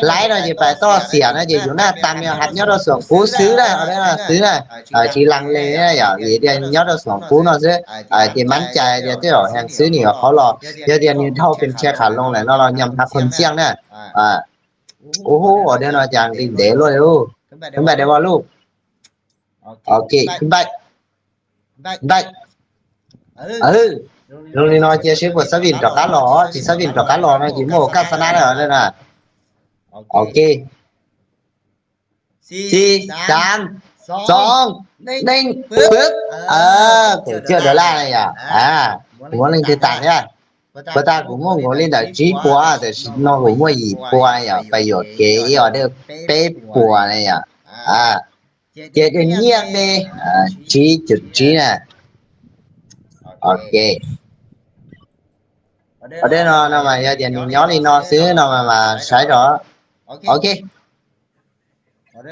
Laib no ces pais toj xiam no ces yus na tam nias has nyob rau xoom qub xwb na, xwb na, tsis las le na yom, vim tias nyob rau xoom qub no xwb. Ces mab cais tias tej zaum heev xwb nws yuav qhov los, yog tias nws dhau pes tshe qhav loo lawm no los nyom has qhov ntxiag na. Ub, ua dej no cas nqis ntev luaj li. Khwb npais dej voj luj. Ok, khwb npais. Npais. Zoo li no cia seb puas xab vim rov qab los, tsis xab vim rov qab los no ces muaj ua kaj xa nab lawm na. Ok. Xib, xav, xoov, neej, pwb. Kaum cuaj dollar na yom. Kuv muab leej twg tas thiab? Puas tas kuv muaj nkaus li ntawm tsib puas, tam sim no kuv muaj yim pua yom, pais yuam kev ib order peb puas na yom. Ces nyiaj me tsib cum tsib na. Ok. Order no no mas yog tias nws nyob li no xwb no mas mas saib rau. Ok.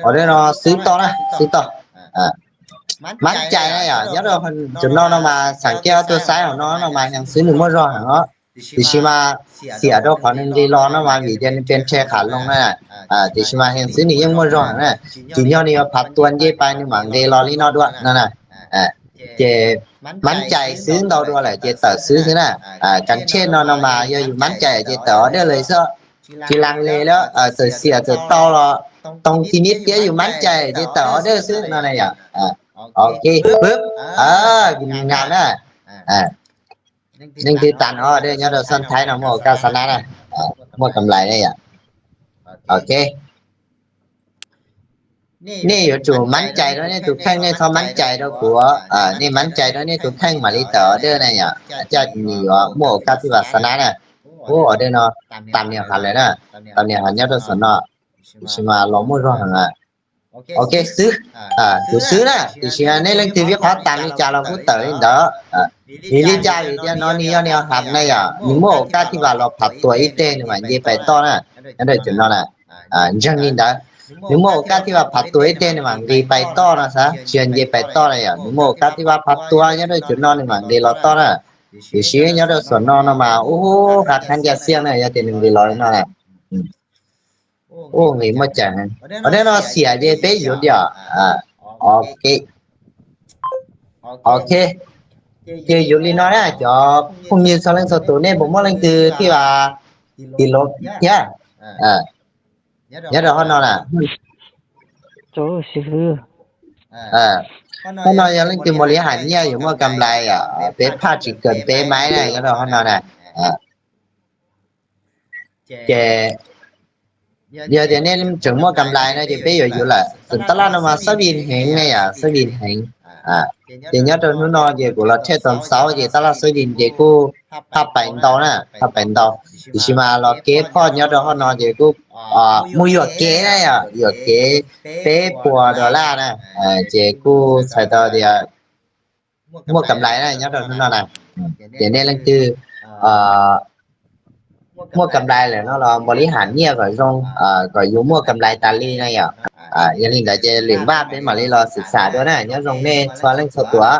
Order no xwb toj na, xwb toj. Mab cais na yom, nyob rau cov no no mas xav kiag tuaj saib hauv no no mas heev xwb nws muaj zog heev os. Tiam sis mas xiam rau qhov nws nqis los no mas vim tias nws pes tshe qhav loo na. Tiam sis mas heev xwb nws yeej muaj zog heev na. Tsim nyog nws yuav phav tua nce pais nws mam nqis los li no dua no na. Ces mab cais xwb ntau dua lawm ces tawm xwb xwb na. Kav tsij no no mas yog yus mab cais ces tawm order li xwb. Tsis las le lawm, txawm xiam txawm tau los toog tib niab tiab yus mab cais ces tawm order xwb no na yom. Ok, pwb. Nyiam na. Leej twg tas no order nyob rau xab thaib no muaj ua kaj xa nab na, muaj kam lais na yom. Ok. Nej yuav tsum mab cais rau nej tus kheej, nej txhob mab cais rau kuv. Nej mab cais rau nej tus kheej mam li tawm order na yom, caj nws yuav muaj ua kaj thij vas xa nab na. Ub, order no tam nias has lawm na, tam nias has nyob rau saum no, tiam sis mas los muaj zog heev. Ok xwb, kuv xwb na, tiam sis nej leej twg vij qhov tas li cas los kuj tawm li ntawd. Vim li cas? Vim tias no nws yog nws has na yom, nws muaj ua kaj thij vas los phav tua ib teg nws mam nce pais toj na, nyob rau cov no na. Ntseeg li ntawd, nws muaj ua kaj thij vas phav tua ib teg nws mam nqis pais toj no xav, tsis yog nce pais toj na yom, nws muaj ua kaj thij vas phav tua nyob rau cov no nws mam nqis los toj na. Tiam sis nyob rau saum no no mas ub, qab qab ncaj xiab na yog tias nws nqis los li no na. Ub, nqis muaj cai heev. Order no xiam ces peb yuav diam. Ok. Ok. Ces yuav li no na cov phooj ywg txhua leej txhua tus nej puas muaj leej twg thij vas tim los thiab? Nyob rau hov no na. Hov no yog leej twg muaj li ham nyiaj yuav muaj kam lais, peb phaj tsis kawm peb maiv na nyob rau hov no na. Ces yog tias nej tseem muaj kam lais no ces peb yuav yuav lawm. Tab laj no mas xab vim heev ne yom, xab vim heev. Ces nyob rau hnub no ces kuv los thiaj tau xaub ces tab laj xab vim ces kuj phaj pais ntau na, phaj pais ntau. Tiam sis mas los kev phoj nyob rau hov no ces kuj muaj yuam kev na yom, yuam kev peb puas dollar na. Ces kuj txhais tau tias muaj kam lais na nyob rau hnub no na. Ces nej leej twg muaj kam lais lawm no los npau li ham nyiaj kom zoo, kom yus muaj kam lais tas li na yom. Yog li ntawd ces lwm npaj peb mam li los xwm xam dua na, nyob zoo nej txhua leej txhua tus.